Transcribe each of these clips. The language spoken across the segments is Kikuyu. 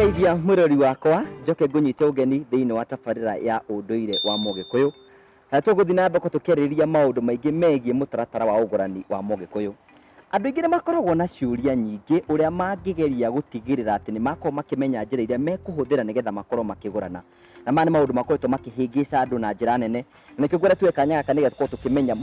Ndagũgeithia mwĩrori wakwa njoke ngũnyite ũgeni thĩinĩ wa tabarĩra ya ũndũire wa Mũgĩkũyũ harĩa tũgũthiĩ na mbere tũkĩarĩrĩria maũndũ maingĩ megiĩ mũtaratara wa ũgũrani wa Mũgĩkũyũ. Andũ aingĩ nĩ makoragwo na ciũria nyingĩ ũrĩa mangĩgeria gũtigĩrĩra atĩ nĩ makorwo makĩmenya njĩra iria mekũhũthĩra nĩgetha makorwo makĩgũrana. Na maya nĩ maũndũ makoretwo makĩhĩngĩca andũ na njĩra nene, na nĩkĩo ngwenda tuoe kanya gaka nĩgetha tũkorwo tũkĩmenya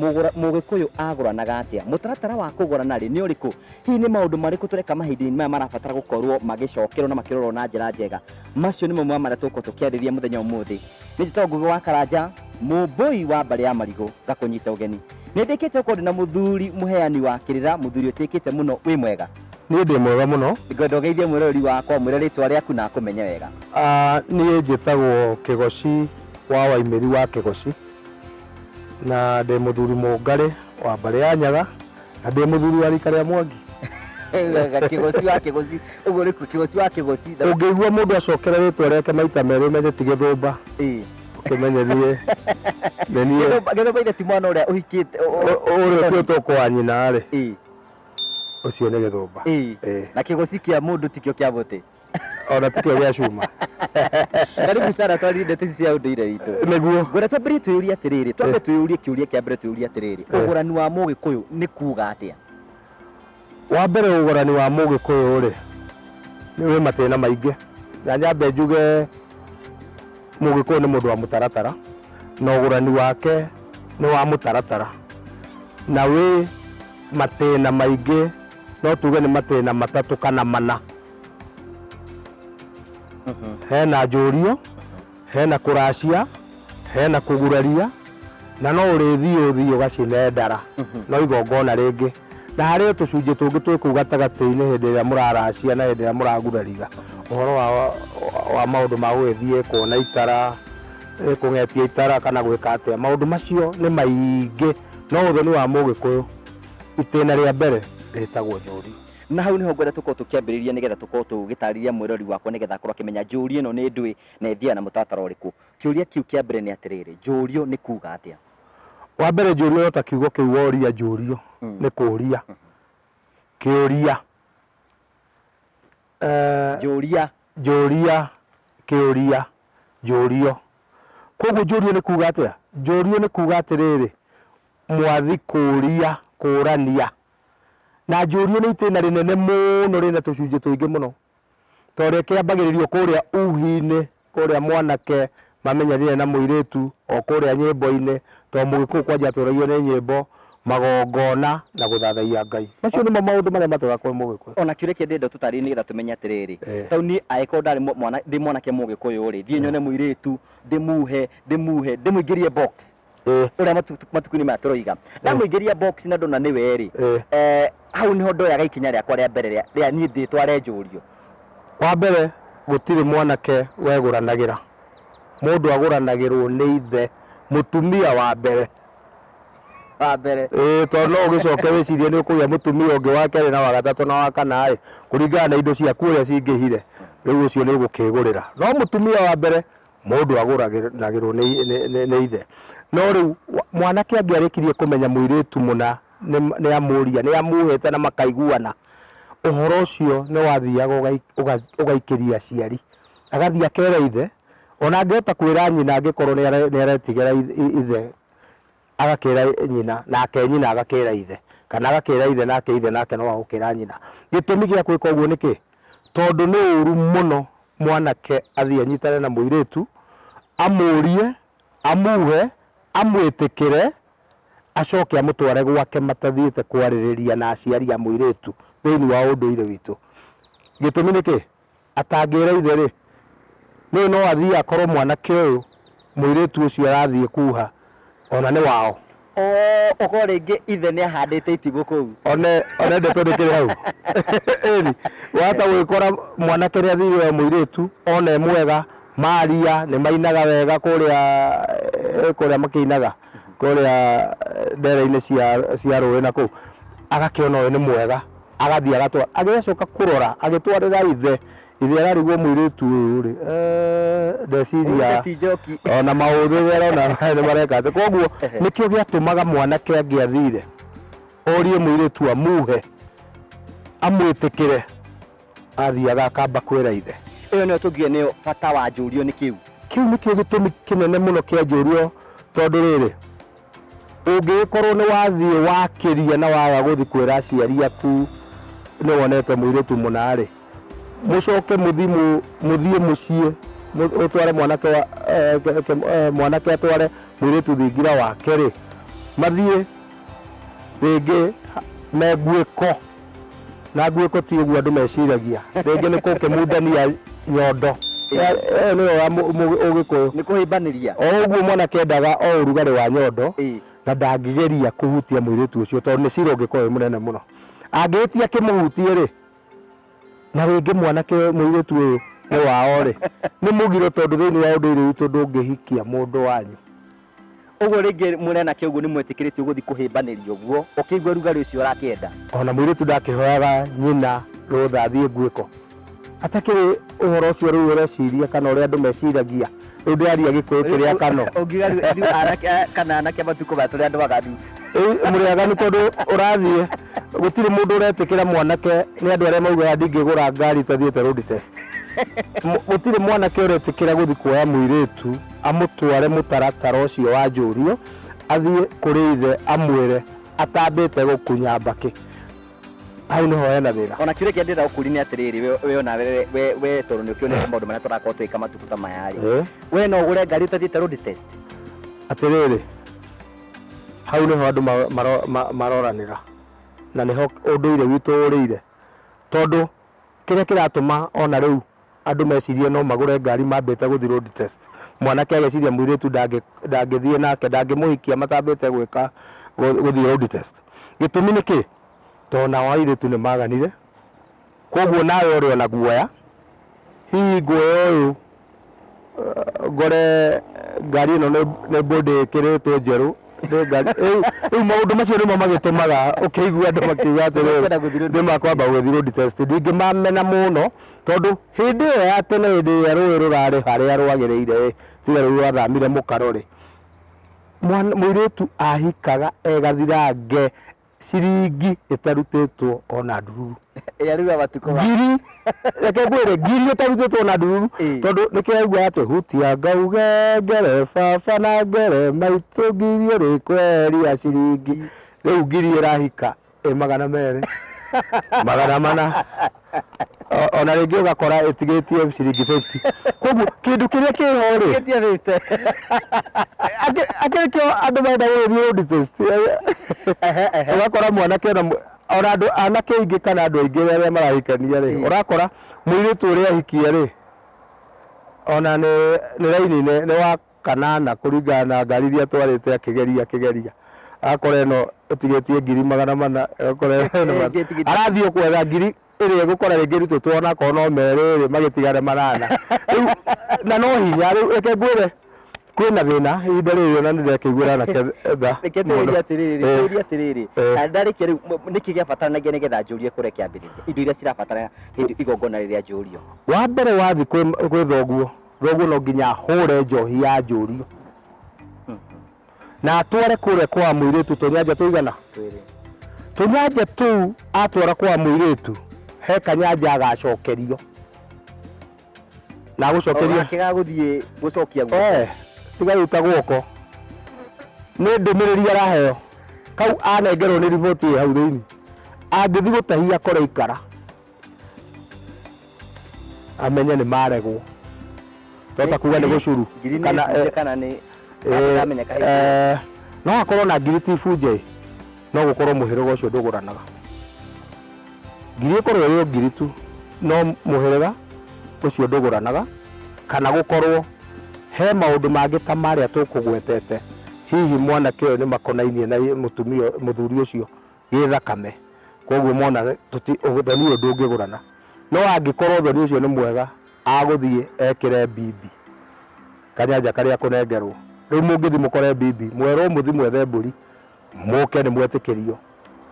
Mũgĩkũyũ agũranaga atĩa, mũtaratara wa kũgũrana rĩ nĩ ũrĩkũ, hihi nĩ maũndũ marĩkũ tũreka mahinda-inĩ maya marabatara gũkorwo magĩcokerwo na makĩrorwo na njĩra njega. Macio nĩmo mamwe ma marĩa tũgũkorwo tũkĩarĩrĩria mũthenya wa ũmũthĩ. Niĩ njĩtagwo Ngũgĩ wa Karanja, Mũmbũi wa mbarĩ ya Marigũ, ngakũnyita ũgeni. Nĩ ndĩkĩte gũkorwo ndĩ na mũthuri mũheani wa kĩrĩra, mũthuri ũtĩĩkĩte mũno, wĩ mwega? Niĩ ndĩ mwega mũno. Ngwenda ũgeithie mwĩroreri wakwa, ũmwĩre rĩtwa rĩaku na akũmenye wega. Niĩ njĩtagwo Kĩgoci wa Waimĩri wa Kĩgoci, na ndĩ mũthuri mũngarĩ wa mbarĩ ya Nyaga, na ndĩ mũthuri wa rika rĩa Mwangi. Wega, Kĩgoci wa Kĩgoci, ũguo nĩ Kĩgoci wa Kĩgoci. Ũngĩigua mũndũ acokera rĩtwa rĩake maita merĩ ũmenye ti gĩthũmba. Ũkĩmenye niĩ nĩ niĩ. Gĩthũmba ithe ti mwana ũrĩa ũhikĩte. Ũrĩa ũtuĩtwo kwa nyina rĩ. Ũcio nĩ gĩthũmba. Na kĩgoci kĩa mũndũ tikĩo kĩa mũtĩ. Ona tikĩo gĩa cuma. Karibu sana twarĩrie ndeto ici cia ũndũire witũ. Nĩguo. Ngwenda twambĩrĩrie twĩyũrie atĩrĩrĩ, twambe twĩyũrie kĩũria kĩa mbere twĩyũrie atĩrĩrĩ, ũgũrani wa Mũgĩkũyũ nĩ kuga atĩa? Wa mbere ũgũrani wa Mũgĩkũyũ rĩ, nĩ wĩ matĩna maingĩ. Na nyambe njuge Mũgĩkũyũ nĩ mũndũ wa mũtaratara, na ũgũrani wake nĩ wa mũtaratara. Na wĩ matĩna maingĩ, no tuge nĩ matĩna matatũ kana mana. Hena njũrio, hena kũracia, hena kũguraria, na no ũrĩthiĩ ũthiĩ ũgacine ndara, no igongona rĩngĩ. Na harĩ o tũcunjĩ tũngĩ twĩ kũu gatagatĩ-inĩ hĩndĩ ĩrĩa mũraracia na hĩndĩ ĩrĩa mũraguraria, ũhoro wa, wa maũndũ ma gũgĩthiĩ kuona itara, kũng'etia itara kana gwĩka atĩa, maũndũ macio nĩ maingĩ, no ũthoni wa Mũgĩkũyũ, itĩna rĩa mbere rĩtagwo njũrio. Na hau nĩho ngwenda tũkorwo tũkĩambĩrĩria nĩgetha tũkorwo tũgĩtarĩria mwĩrori wakwa nĩgetha akorwo akĩmenya njũrio ĩno nĩ ndũĩ na ĩthiaga na mũtaratara ũrĩkũ. Kĩũria kĩu kĩa mbere nĩ atĩrĩrĩ, njũrio nĩ kuga atĩa? Wa mbere njũrio no ta kiugo kĩu woria njũrio nĩ kũria kĩũria. Njũria. Njũria, kĩũria, njũrio. Koguo njũrio nĩ kuga atĩa? Njũrio nĩ kuga atĩrĩrĩ, mwathi kũria, kũrania. Na njũrio nĩ itĩna rĩnene mũno rĩna tũcunjĩ tũingĩ mũno. Ta ũrĩa kĩambagĩrĩrio kũrĩa uhi-inĩ, kũrĩa mwanake mamenyanire na mũirĩtu, o kũrĩa nyĩmbo-inĩ, tondũ Mũgĩkũyũ kwanja atũragio nĩ nyĩmbo, magongona na gũthathaiya Ngai. Macio nĩmo maũndũ marĩa matũraga kwĩ Mũgĩkũyũ. Ona kĩũria kĩrĩa ndĩrenda ũtũtarĩrie nĩgetha tũmenye atĩrĩrĩ, tondũ niĩ angĩkorwo ndarĩ mwana, ndĩ mwanake Mũgĩkũyũ rĩ, thiĩ nyone mũirĩtu, ndĩmuhe, ndĩmuhe, ndĩmũingĩrie box. Ũrĩa matukũ-inĩ maya tũroiga. Ndamũingĩria box na ndona nĩwe rĩ, hau nĩho ndoyaga ikinya rĩakwa rĩa mbere rĩa niĩ ndĩtware njũrio. Wa mbere gũtirĩ mwanake wegũranagĩra, mũndũ agũranagĩrwo nĩ ithe, mũtumia wa mbere. Wa mbere. Ĩĩ tondũ no ũgĩcoke wĩcirie nĩ ũkũgĩa mũtumia ũngĩ wa kerĩ na wa gatatũ na wa kana ĩ, kũringana na indo ciaku ũrĩa cingĩhire, rĩu ũcio nĩ ũgũkĩgũrĩra. No mũtumia wa mbere mũndũ agũranagĩrwo nĩ ithe. No rĩu mwanake angĩarĩkirie kũmenya mũirĩtu mũna nĩ amũria, nĩ amuhĩte na makaiguana, ũhoro ũcio nĩ wathiaga ũgaikĩria aciari. Agathiĩ akera ithe, ona angĩhota kwĩra nyina angĩkorwo nĩ aretigĩra ithe, agakĩra nyina, nake nyina agakĩra ithe, kana agakĩra ithe nake ithe nake no agũkĩra nyina. Gĩtũmi gĩa gwĩka ũguo nĩ kĩ? Tondũ nĩ ũru mũno mwanake athiĩ anyitane na mũirĩtu, amũrie, amuhe, amwĩtĩkĩre, acoke amũtware gwake matathiĩte kwarĩrĩria na aciari a mũirĩtu thĩinĩ wa ũndũire witũ. Gĩtũmi nĩ kĩ? Atangĩra ithe-rĩ, nĩũĩ no athiĩ akorwo mwanake ũyũ mũirĩtu ũcio arathiĩ kuha ona nĩ wao. Oo, ũkorwo rĩngĩ ithe nĩ ahandĩte itimũ kũu. One, one ndeto ndĩkĩrĩ hau. Ĩni, wahota gwĩkora mwanake nĩ athire mũirĩtu, ona e mwega, maria, nĩ mainaga wega kũrĩa, kũrĩa makĩinaga, kũrĩa ndere-inĩ cia, cia rũĩ na kũu, agakĩona ũyũ nĩ mwega, agathiĩ agatwara, agĩcoka kũrora, agĩtwarĩra ithe, ithe ararigwo mũirĩtu ũyũ rĩ, eh, ndeciria Ti njoki. ona maũthĩ ũrĩa arona nĩ mareka atĩ koguo nĩkĩo gĩatũmaga mwanake angĩathire orie mũirĩtu amuhe amwĩtĩkĩre athiaga akamba kwĩra ithe. Ĩyo nĩyo tũngiuga nĩyo bata wa njũrio nĩ kĩu. Kĩu nĩkĩo gĩtũmi kĩnene mũno kĩa njũrio tondũ rĩrĩ, ũngĩgĩkorwo nĩ wathiĩ wakĩria na waga gũthiĩ kwĩra aciari aku nĩ wonete mũirĩtu mũna rĩ, mũcoke mũthiĩ mũthiĩ mũciĩ ũtware mwanake wa, eh, eh, mwanake atware mũirĩtu thingira wake rĩ, mathiĩ rĩngĩ me nguĩko na nguĩko ti ũguo andũ meciragia, rĩngĩ nĩ kũkĩmundania nyondo. Ĩyo nĩyo ya Ũgĩkũyũ. Nĩ kũhĩmbanĩria. O ũguo mwanake endaga o ũrugarĩ wa nyondo na ndangĩgeria kũhutia mũirĩtu ũcio tondũ nĩ cira ũngĩkorwo wĩ mũnene mũno. Angĩhĩtia akĩmũhutie rĩ, na rĩngĩ mwanake mũirĩtu ũyũ nĩ wao rĩ, nĩ mũgiro tondũ thĩinĩ wa ũndũire witũ ndũngĩhikia mũndũ wanyu. Ũguo rĩngĩ mũrĩ anake ũguo nĩ mwetĩkĩrĩtio gũthiĩ kũhĩmbanĩria ũguo ũkĩigua rugarĩ ũcio ũrakĩenda. Ona mũirĩtu ndakĩhoyaga nyina rũtha athiĩ nguĩko atakĩrĩ ũhoro ũcio rĩu ũreciria kana ũrĩa andũ meciragia rĩu ndĩraria gĩkũyũ kĩrĩa kano. Ũngiuga rĩu anake kana anake matukũ maya tũrĩ andũ aganu. Mũrĩ aganu tondũ ũrathiĩ gũtirĩ mũndũ ũretĩkĩra mwanake nĩ andũ arĩa maugaga ndingĩgũra ngari itathiĩte road test. Gũtirĩ mwanake ũretĩkĩra gũthiĩ kuoya mũirĩtu amũtware mũtaratara ũcio wa njũrio athiĩ kũrĩ ithe amwĩre atambĩte gũkunya mbakĩ. Hau nĩho hena thĩna. Ona kĩũria kĩrĩa ndĩrenda gũkũria nĩ atĩrĩrĩ, we ona we we tondũ nĩ ũkĩonete maũndũ marĩa tũrakorwo tũgĩka matukũ ta maya rĩ, we no ũgũre ngari ũtathiĩte road test? Atĩrĩrĩ, hau nĩho andũ maroranĩra na nĩho ũndũire witũ ũrĩire, tondũ kĩrĩa kĩratũma ona rĩu andũ mecirie no magũre ngari mambĩte gũthiĩ road test, mwanake ageciria mũirĩtu ndangĩthiĩ nake, ndangĩmũhikia matambĩte gwĩka gũthiĩ road test. Gĩtũmi nĩ kĩ? Tondũ nao airĩtu nĩ maganire, koguo nawe ũrĩ ona guoya, hihi nguoya ũyũ ngore ngari ĩno nĩ body ĩkĩrĩtwo njerũ, nĩ ngari rĩu rĩu maũndũ macio nĩmo magĩtũmaga ũkĩigua andũ makiuga atĩrĩrĩ, Kwenda gũthiĩ road nĩ makwamba gũgĩthiĩ road test. Ndingĩmamena mũno tondũ hĩndĩ ĩyo ya tene hĩndĩ ĩrĩa rũĩ rũrarĩ harĩa rwagĩrĩire ĩ, tiga rĩu rwathamire mũkaro rĩ, mũirĩtu ahikaga e gathirange ciringi ĩtarutĩtwo ona ndururu. Ĩrĩa rĩu ya matukũ ma Ngiri, reke ngwĩre, ngiri ĩtarutĩtwo ona ndururu, tondũ nĩkĩo waigua atĩ hutia ngauge ngere baba na ngere maitũ ngiri ĩrĩ kweheria ciringi. Rĩu ngiri ĩrahika ĩ 200, 400. Ona rĩngĩ ũgakora ĩtigĩtie ciringi 50. Koguo kĩndũ kĩrĩa kĩho rĩ, Ĩtigĩtie 50. Akĩrĩ kĩo andũ marenda gũgĩthiĩ road test. Ũgakora mwanake ona ona andũ anake aingĩ kana andũ aingĩ arĩa marahikania rĩ, ũrakora mũirĩtu ũrĩa ahikia rĩ, ona nĩ raini nĩ wa kanana kũringana na ngari iria atwarĩte akĩgeria akĩgeria. Agakora ĩno ĩtigĩtie ngiri 400, agakora ĩno Ĩngĩ ĩtigĩtie arathiĩ gwetha ngiri ĩrĩa ĩgũkora rĩngĩ ĩrutĩtwo onakorwo no merĩ rĩ, magĩtigane 8. Rĩu na no hinya, rĩu reke ngwĩre kwĩna thĩna ihinda rĩrĩ ona nĩndekĩiguĩra anake tha Reke mũno. tũrie atĩrĩrĩ, tũrie atĩrĩrĩ, na ndarĩkia rĩu, nĩkĩ gĩabataranagia nĩgetha njũrie kũrĩa kĩambĩrĩria? Indo iria cirabatara hĩndĩ igongona rĩrĩa njũrio. Wa mbere wathiĩ kwĩ thoguo, thoguo no nginya ahũre njohi ya njũrio na atware kũrĩa kwa mũirĩtu tũnyanja tũigana? Twĩrĩ. Tũnyanja tũu atwara kwa mũirĩtu, he kanyanja agacokerio na agũcokeria Gake ga gũthiĩ gũcokia guoko. Tiga rĩu ta guoko nĩ ndũmĩrĩri araheo kau anengerwo nĩ riboti ĩ hau thĩinĩ, angĩthiĩ gũtahia akore ikara amenye nĩ maregwo, tota kuga nĩ gũcuru Ngiri nĩ kana ibunje kana nĩ ndamenyeka hĩndĩ ĩyo. No akorwo na ngiri ti ibunje, no gũkorwo mũhĩrĩga ũcio ndũgũranaga. Ngiri ĩkorwo ĩrĩ o ngiri tu, no mũhĩrĩga ũcio ndũgũranaga, kana gũkorwo he maũndũ mangĩ ta marĩa tũkũgwetete, hihi mwanake ũyũ nĩ makonainie na mũtumia mũthuri ũcio gĩthakame, koguo mona ũthoni ũyũ ndũngĩgũrana. No angĩkorwo ũthoni ũcio nĩ mwega, agũthiĩ ekĩre bibi kanyanja karĩa kũnengerwo. Rĩu mũngĩthiĩ mũkore bibi, mwerwo mũthiĩ mwethe mbũri, mũke nĩ mwetĩkĩrio,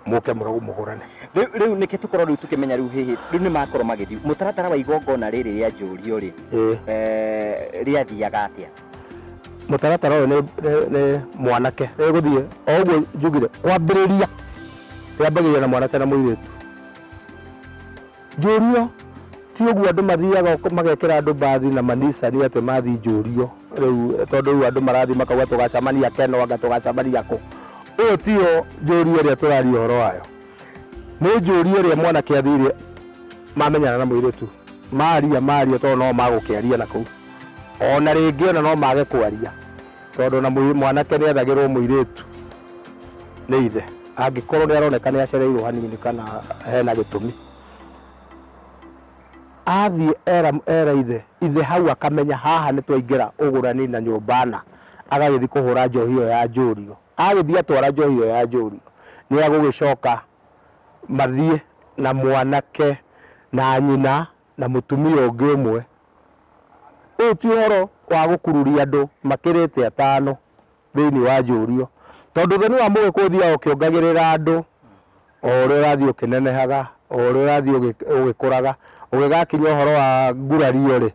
mũke mũgũrane. Rĩu nĩkĩ tũkorwo rĩu tũkĩmenya rĩu hihi rĩu nĩ makorwo magĩthiĩ mũtaratara wa igongona rĩrĩ rĩa njũrio rĩ, rĩathiaga atĩa? Mũtaratara ũyũ nĩ mwanake rĩgũthiĩ o ũguo njugire kwambĩrĩria, rĩambagĩrĩria na mwanake na mũirĩtu. Njũrio Ti ũguo andũ mathiaga magekĩra andũ mbathi na manicani atĩ mathiĩ njũrio rĩu, tondũ rĩu andũ marathiĩ makauga tũgacemania Keno, anga tũgacemania kũ. Ũyũ tiyo njũrio ĩrĩa tũraria ũhoro wayo. Nĩ njũrio ĩrĩa mwanake athire mamenyana na mũirĩtu, maria maria tondũ no magũkĩaria na kũu. Ona rĩngĩ ona no mage kwaria tondũ ona mwanake nĩ ethagĩrwo mũirĩtu nĩ ithe angĩkorwo nĩ aroneka nĩ acereirwo hanini kana hena gĩtũmi. Athiĩ era, era ithe, ithe hau akamenya haha nĩ twaingĩra ũgũrani na nyũmba na agagĩthiĩ kũhũra njohi ĩyo ya njũrio. Agĩthiĩ atwara njohi ĩyo ya njũrio, nĩ agũgĩcoka mathiĩ na mwanake na nyina na mũtumia ũngĩ ũmwe. Ũyũ ti ũhoro wa gũkururia andũ makĩrĩte atano thĩinĩ wa njũrio, tondũ ũthoni wa Mũgĩkũyũ ũthiaga ũkĩongagĩrĩra andũ o ũrĩa ũrathiĩ ũkĩnenehaga, o ũrĩa ũrathiĩ ũgĩkũraga, ũgĩgakinya ũhoro wa ngurario rĩ,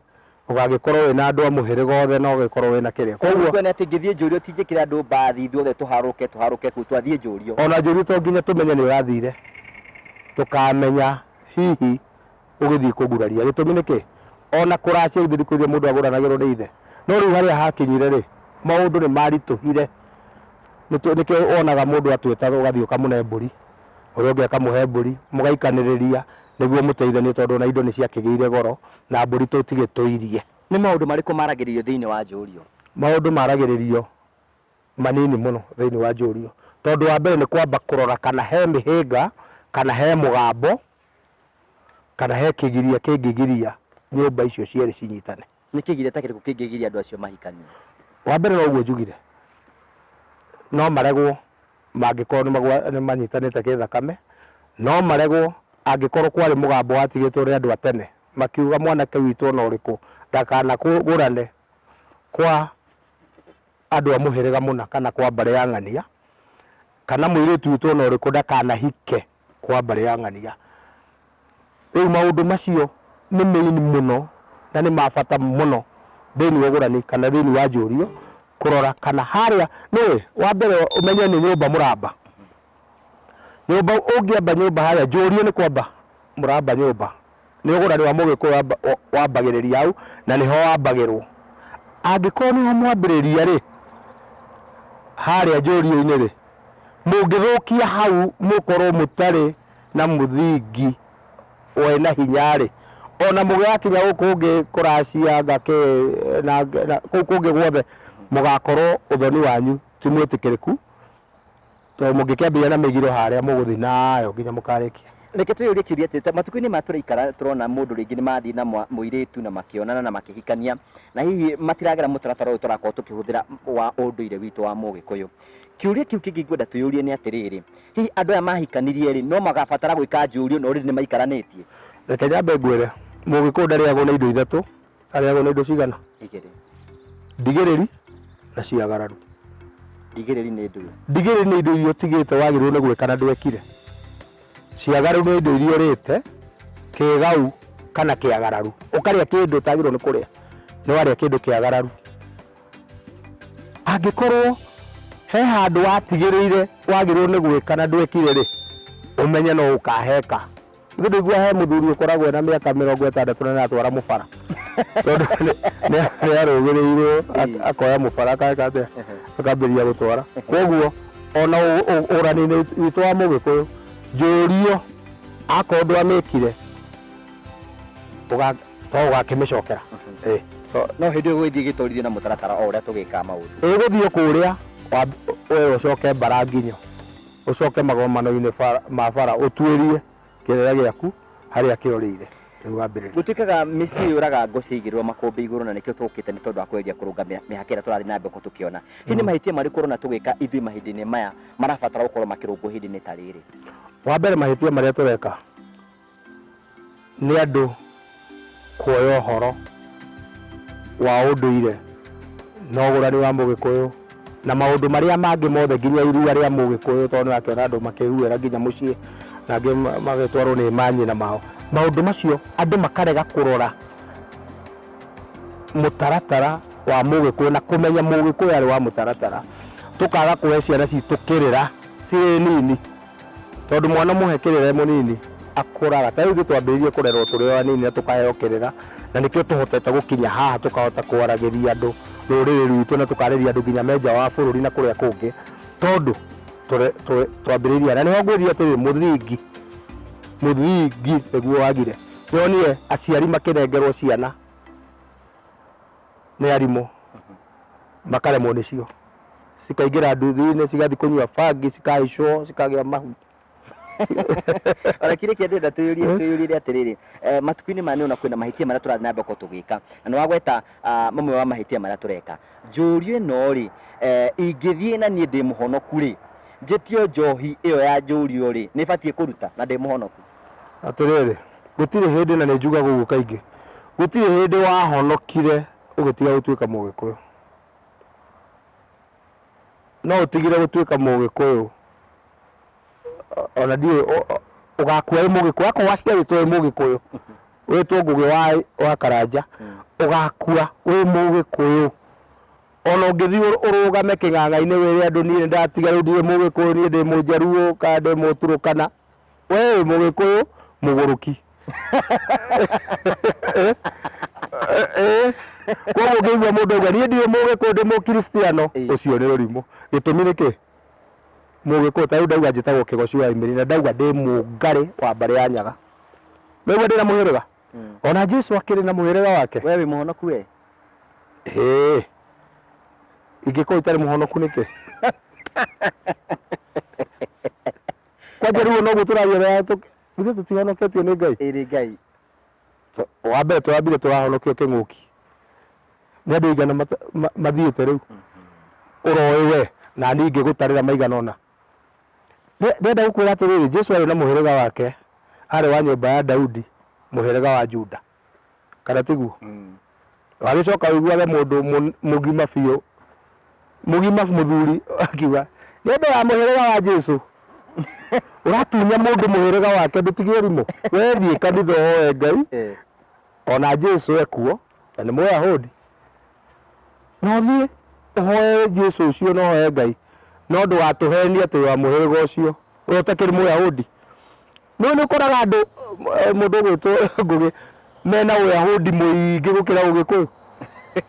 ũgagĩkorwo wĩna andũ a mũhĩrĩga othe na ũgĩkorwo wĩna kĩrĩa. Koguo Kuona atĩ ngĩthiĩ njũrio ti njĩkĩre andũ mbathi ithuothe tũharũke tũharũke kũu twathiĩ njũrio. Ona njũrio to nginya tũmenye nĩ ũrathire, tũkamenya hihi ũgĩthiĩ kũguraria. Gĩtũmi nĩ kĩ? Ona kũracia githĩ ndikũire mũndũ agũranagĩrwo nĩ ithe. No rĩu harĩa hakinyire rĩ, maũndũ nĩ maritũhire. Nĩkĩo wonaga mũndũ atwĩta ũgathiĩ ũkamũne mbũri, ũrĩa ũngĩ akamũhe mbũri, mũgaikanĩrĩria nĩguo mũteithanie tondũ ona indo nĩ ciakĩgĩire goro na mbũri tũtigĩtũirie. Nĩ maũndũ marĩkũ maragĩrĩrio thĩinĩ wa njũrio? Maũndũ maragĩrĩrio manini mũno thĩinĩ wa njũrio, tondũ wa mbere nĩ kwamba kũrora kana he mĩhĩnga, kana he mũgambo, kana he kĩgiria kĩngĩgiria nyũmba icio cierĩ cinyitane. Nĩ kĩgiria ta kĩrĩkũ kĩngĩgiria andũ acio mahikanie? Wa mbere no ũguo njugire, no maregwo mangĩkorwo nĩ manyitanĩte gĩthakame, no maregwo angĩkorwo kwarĩ mũgambo watigĩtwo nĩ andũ a tene makiuga mwanake witũ ona ũrĩkũ ndakanagũrane kwa andũ a mũhĩrĩga mũna kana kwa mbarĩ ya ng'ania, kana mũirĩtu witũ ona ũrĩkũ ndakanahike kwa mbarĩ ya ng'ania. Rĩu maũndũ macio nĩ main mũno na nĩ ma bata mũno thĩinĩ wa ũgũrani kana thĩinĩ wa njũrio kũrora kana harĩa nĩũĩ wa mbere ũmenye nĩ nyũmba mũramba. Nyũmba ũngĩamba nyũmba harĩa njũrio nĩ kwamba mũramba nyũmba. Nĩ ũgũrani wa mũgĩkũyũ wambagĩrĩria hau na nĩho wambagĩrwo. Angĩkorwo nĩho mwambĩrĩria rĩ, harĩa njũrio-inĩ rĩ, mũngĩthũkia hau mũkorwo mũtarĩ na mũthingi wĩna hinya rĩ, ona mũgĩgakinya gũkũ kũngĩ kũracia ngakĩ na kũu kũngĩ guothe mũgakorwo ũthoni wanyu ti mwĩtĩkĩrĩku, tondũ mũngĩkĩambĩrĩria na mĩgiro harĩa mũgũthiĩ nayo nginya mũkarĩkia. Reke twĩyũrie kĩũria atĩ matukũ-inĩ maya tũraikara tũrona mũndũ rĩngĩ nĩ mathiĩ na mũirĩtu na makĩonana na makĩhikania na hihi matiragera mũtaratara ũyũ tũrakorwo tũkĩhũthĩra wa ũndũire witũ wa Mũgĩkũyũ. Kĩũria kĩu kĩngĩ ngwenda twĩyũrie nĩ atĩrĩrĩ, hihi andũ aya mahikanirie rĩ, no magabatara gwĩka njũrio na already nĩ maikaranĩtie? Reke nyambe ngwĩre, Mũgĩkũyũ ndarĩagwo na indo ithatũ, arĩagwo na indo cigana? Igĩrĩ. Ndigĩrĩri na ciagararu. Ndigĩrĩri nĩ ndũĩ? Ndigĩrĩri nĩ indo iria ũtigĩte wagĩrĩirwo nĩ gwĩka na ndwekire. Ciagararu nĩ indo iria ũrĩte kĩgau kana kĩagararu. Ũkarĩa kĩndũ ũtagĩrĩirwo nĩ kũrĩa, nĩ warĩa kĩndũ kĩagararu. Angĩkorwo he handũ watigĩrĩire wagĩrĩirwo nĩ gwĩka na ndwekire rĩ, ũmenye no ũkaheka. Ithuĩ ndũigua he mũthuri ũkoragwo ena mĩaka 60 na nĩaratwara mũbara tondũ nĩ arũgĩrĩirwo akoya mũbara akeka atĩa, akambĩrĩria gũtwara. Koguo ona ũrani-inĩ witũ wa Mũgĩkũyũ, njũrio akorwo ndwamĩkire to ũgakĩmĩcokera. Ĩĩ. No hĩndĩ ĩyo gũgĩthiĩ gĩtwarithio na mũtaratara o ũrĩa tũgĩkaga maũndũ. Ĩgũthiĩ kũrĩa we ũcoke mbaranginyo, ũcoke magomano-inĩ ma bara ũtuĩrie kĩrĩra gĩaku harĩa kĩorĩire rĩu wambĩrĩrie. Gũtuĩkaga mĩciĩ yũraga ngo ciaigĩrĩrwo makũmbĩ igũrũ na nĩkĩo tũkĩte nĩ tondũ wa kũgeria kũrũnga mĩhaka ĩrĩa tũrathiĩ na mbere tũkĩona. Hihi nĩ mahĩtia marĩkũ ũrona tũgĩka ithuĩ mahinda-inĩ maya marabatara gũkorwo makĩrũngwo ihinda-inĩ ta rĩrĩ? Wa mbere mahĩtia marĩa tũreka nĩ andũ kuoya ũhoro wa ũndũire na ũgũrani wa Mũgĩkũyũ na maũndũ marĩa mangĩ mothe nginya irua rĩa Mũgĩkũyũ tondũ nĩũrakĩona andũ makĩruĩra nginya mũciĩ na angĩ magĩtwarwo nĩ manyina mao. Maũndũ macio andũ makarega kũrora mũtaratara wa Mũgĩkũyũ na kũmenya Mũgĩkũyũ arĩ wa mũtaratara. Tũkaga kũhe ciana citũ kĩrĩra cirĩ nini. Tondũ mwana mũhe kĩrĩra e mũnini Akũraga ta rĩu ithuĩ twambĩrĩirie kũrerwo tũrĩ o anini na tũkaheo kĩrĩra, na nĩkĩo tũhotete gũkinya haha tũkahota kwaragĩria andũ rũrĩrĩ rwitũ na tũkarĩria andũ nginya me nja wa bũrũri na kũrĩa kũngĩ, tondũ twambĩrĩirie na nĩho ngwĩrire atĩrĩrĩ, mũthingi mũthingi nĩguo wagire. Nĩwonire aciari makĩnengerwo ciana nĩ arimũ makaremwo nĩcio, cikaingĩra nduthi-inĩ cigathiĩ kũnyua bangi, cikahaicwo, cikagĩa mahu. Ona kĩrĩa kĩa ndĩrenda twĩyũrie twĩyũrie atĩrĩrĩ, matukũ-inĩ maya nĩũrona kwĩna mahĩtia marĩa tũrathiĩ na mbere gũkorwo tũgĩka, na nĩ wagweta mamwe wa mahĩtia marĩa tũreka. Njũrio ĩno rĩ, ingĩthiĩ na niĩ ndĩ mũhonoku rĩ, njĩtio njohi ĩyo ya njũrio rĩ, nĩ batiĩ kũruta na ndĩ mũhonoku? Atĩrĩrĩ, gũtirĩ hĩndĩ, na nĩ njugaga ũguo kaingĩ, gũtirĩ hĩndĩ wahonokire ũgĩtiga gũtuĩka Mũgĩkũyũ. No ũtigire gũtuĩka Mũgĩkũyũ ona ndiũĩ ũgakua wĩ Mũgĩkũyũ, akorwo waciarĩtwo wĩ Mũgĩkũyũ, wĩtwo Ngũgĩ wa Karanja, ũgakua wĩ Mũgĩkũyũ. Ona ũngĩthiĩ ũrũgame kĩng'ang'a-inĩ wĩre andũ niĩ nĩ ndatiga rĩu ndirĩ Mũgĩkũyũ, niĩ ndĩ Mũjaruo kana ndĩ Mũturũkana, we wĩ Mũgĩkũyũ mũgũrũki. Koguo ũngĩigua mũndũ auga niĩ ndirĩ Mũgĩkũyũ ndĩ Mũkristiano, ũcio nĩ ũrimũ. Gĩtũmi nĩ kĩ? Mũgĩkũyũ, ta rĩu ndauga njĩtagwo Kĩgoci wa Imĩrĩ na ndauga ndĩ Mũngarĩ wa mbarĩ ya Nyaga. Nĩũraigua ndĩna mũhĩrĩga? Ona Jesu akĩrĩ na mũhĩrĩga wake. We wĩ mũhonoku we? Ĩĩ. Ingĩkorwo itarĩ mũhonoku nĩkĩ? Kwanja rĩu noguo tũraria na ithuĩ tũtihonoketio nĩ Ngai? Ĩĩ nĩ Ngai. Wa mbere tũrambire tũrahonokio kĩng'ũki. Nĩ andũ aigana mathiĩte rĩu? Ũroĩ we na niĩ ingĩgũtarĩra maigana ũna. Ndĩrenda gũkwĩra atĩrĩrĩ, Jesu arĩ na mũhĩrĩga wake, arĩ wa nyũmba ya Daudi, mũhĩrĩga wa Juda. Kana tiguo? Wagĩcoka ũiguage mũndũ mũgima biũ, mũgima mũthuri akiuga, nĩ ũndũ wa mũhĩrĩga wa Jesu. Ũratunya mũndũ mũhĩrĩga wake ndũtige ũrimũ. We thiĩ kanitha ũhoe Ngai, ona Jesu ekuo, na nĩ Mũyahudi. Na ũthiĩ ũhoe Jesu ũcio na ũhoe Ngai, no ndũgatũhenie atĩ wĩ wa mũhĩrĩga ũcio, we ũtakĩrĩ Mũyahudi. Nĩũĩ nĩ ũkoraga andũ, mũndũ ũgwĩtwo Ngũgĩ mena ũyahudi mũingĩ gũkĩra ũgĩkũyũ.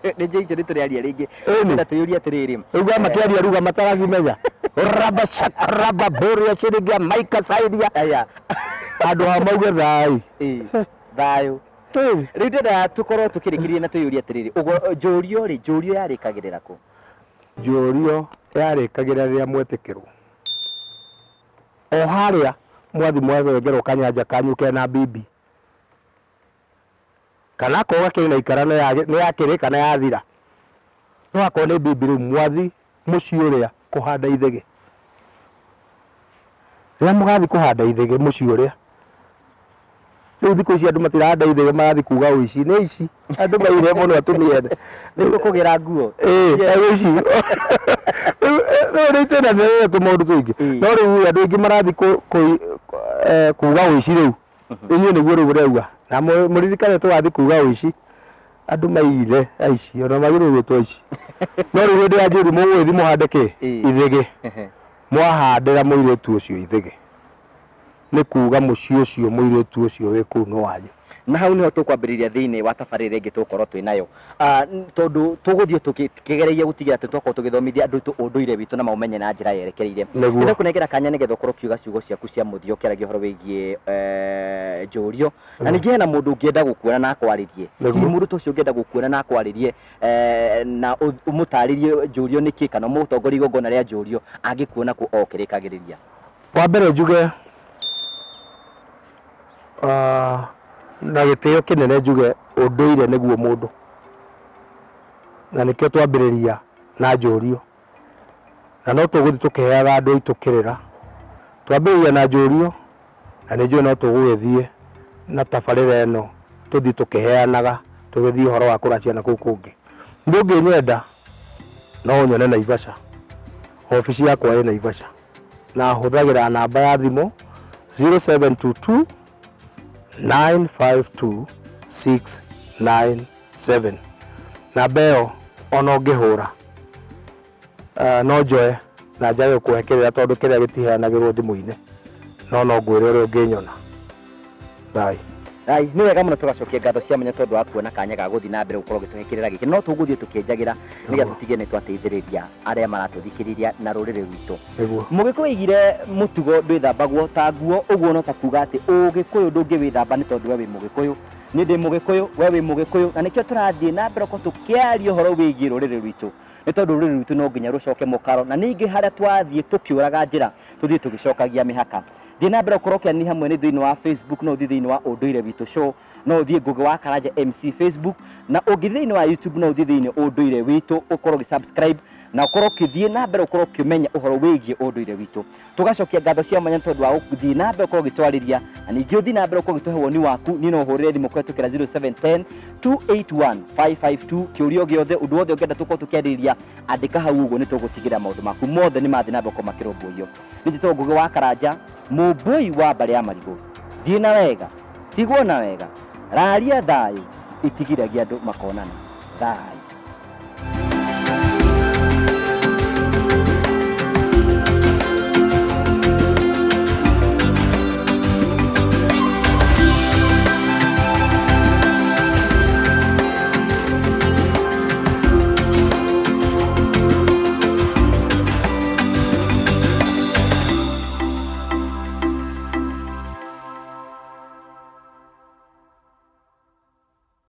Nĩ njũĩ icio nĩ tũrĩaria rĩngĩ. Ĩni. Na twĩyũrie atĩrĩrĩ. Rĩu makĩaria ruga mataracimenya. Raba shakaraba boria shirigia maika saidia. Aya. Handũ ha mauge thai. Ĩĩ. Thayũ. Rĩu ndĩrenda tũkorwo tũkĩrĩkĩrĩria na twĩyũrie atĩrĩrĩ, njũrio rĩ, njũrio yarĩkagĩrĩra kũ? Njũrio yarĩkagĩrĩra rĩrĩa mwetĩkĩrwo. O harĩa mwathi mwathengerwo kanyanja kanyu kena bibi. Kana akorwo gakĩrĩ na ikara nĩ yakĩrĩ kana yathira. No akorwo nĩ bibi rĩu mwathi mũciĩ ũrĩa kũhanda ithĩgĩ. Rĩrĩa mũgathiĩ kũhanda ithĩgĩ mũciĩ ũrĩa, Rĩu thikũ ici andũ matirahanda ithege marathiĩ kuga ũici. Nĩ aici. Andũ maire mũno atumia ene. Nĩguo kũgĩra nguo. Ĩĩ, ũici. Rĩu nĩ itĩnanĩrĩre tũmaũndũ tũingĩ. No rĩu andũ aingĩ marathiĩ kuga ũici rĩu. Inyuĩ nĩguo rĩu mũrauga. Na mũririkane tũgathiĩ kuga ũici, andũ maire aici, ona magĩrĩirwo gwĩtwo aici. No rĩu hĩndĩ ya njũri mũgũgĩthiĩ mũhande kĩ? Ithĩgĩ. Mwahandĩra mũirĩtu ũcio ithĩgĩ. Nĩ kuuga mũciĩ ũcio mũirĩtu ũcio wĩ kũu nĩ wanyu. Na hau nĩho tũkwambĩrĩria thĩinĩ wa tabarĩra ĩngĩ tũgũkorwo twĩ nayo. Tondũ tũgũthiĩ tũkĩgeragia gũtigĩrĩra atĩ nĩtwakorwo tũgĩthomithia andũ aitũ ũndũire witũ na maũmenye na njĩra yerekereire. Nĩguo. Nĩndakũnengera kanya nĩgetha ũkorwo ũkiuga ciugo ciaku cia mũthia ũkĩaragia ũhoro wĩgiĩ njũrio. Na ningĩ hena mũndũ ũngĩenda gũkuona na akwarĩrie. Nĩguo. Hihi mũndũ ta ũcio ũngĩenda gũkuona na akwarĩrie na ũmũtarĩrie njũrio nĩkĩ kana ũmũtongorie igongona rĩa njũrio angĩkuona kũ o ũkĩrĩkagĩrĩria? Wa mbere njuge na gĩtĩo kĩnene njuge ũndũire nĩguo mũndũ, na nĩkĩo twambĩrĩria na njũrio, na no tũgũthiĩ tũkĩheaga andũ aitũ kĩrĩra. Twambĩrĩria na njũrio na nĩ njũĩ no tũgũgĩthiĩ na tabarĩra ĩno tũthiĩ tũkĩheanaga tũgĩthiĩ ũhoro wa kũracia na kũu kũngĩ. Niĩ ũngĩnyenda no ũnyone Naivasha, obici yakwa ĩ Naivasha. Na hũthagĩra namba ya thimũ 0722 952 697. Namba ĩyo ona ũngĩhũra no njoe na njage gũkũhe kĩrĩra tondũ kĩrĩra gĩtiheanagĩrwo thimũ-inĩ, no no ngwĩre ũrĩa ũngĩnyona. Thai. Ai, nĩ wega mũno tũgacokia ngatho cia mwanya tondũ wa kuona kanya ga gũthiĩ na mbere gũkorwo ũgĩtũhe kĩrĩra gĩkĩ no tũgũthiĩ tũkĩenjagĩra nĩgetha tũtige nĩ twateithĩrĩria arĩa maratũthikĩrĩria na rũrĩrĩ rwitũ. Nĩguo. Mũgĩkũyũ aigire mũtugo ndwĩthambagwo ta nguo, ũguo no ta kuga atĩ ũgĩkũyũ ndũngĩwĩthamba nĩ tondũ we wĩ mũgĩkũyũ. Niĩ ndĩ mũgĩkũyũ, we wĩ mũgĩkũyũ, na nĩkĩo tũrathiĩ na mbere gũkorwo tũkĩaria ũhoro wĩgiĩ rũrĩrĩ rwitũ, nĩ tondũ rũrĩrĩ rwitũ no nginya rũcoke mũkaro, na ningĩ harĩa twathiĩ tũkĩũraga njĩra tũthiĩ tũgĩcokagia mĩhaka. Thiĩ na mbere gũkorwo ũkĩaranĩria hamwe nĩ thĩinĩ wa Facebook, no ũthiĩ thĩinĩ wa Ũndũire Witũ Show, no ũthiĩ Ngũgĩ wa Karanja MC Facebook, na ũngĩthiĩ thĩinĩ wa YouTube no ũthiĩ thĩinĩ Ũndũire Witũ ũkorwo ũgĩ subscribe na ũkorwo ũkĩthiĩ na mbere ũkorwo ũkĩmenya ũhoro wĩgiĩ ũndũire witũ. Tũgacokia ngatho cia mwanya nĩ tondũ wa gũthiĩ na mbere ũkorwo ũgĩtwarĩria, na ningĩ ũthiĩ na mbere ũkorwo ũgĩtũhe woni waku. Niĩ no ũhũrĩre thimũ kũhetũkĩra 0710 281 552 kĩũria o gĩothe, ũndũ wothe ũngĩenda tũkorwo tũkĩarĩrĩria, andĩka hau ũguo, nĩ tũgũtigĩrĩra maũndũ maku mothe nĩ mathiĩ na mbere gũkorwo makĩrũmbũiyo. Niĩ njĩtagwo Ngũgĩ wa Karanja, mũmbũi wa mbarĩ ya Marigũ. Thiĩ na wega, tigwo na wega, raria thayũ, itigiragia andũ makonana. Thayũ.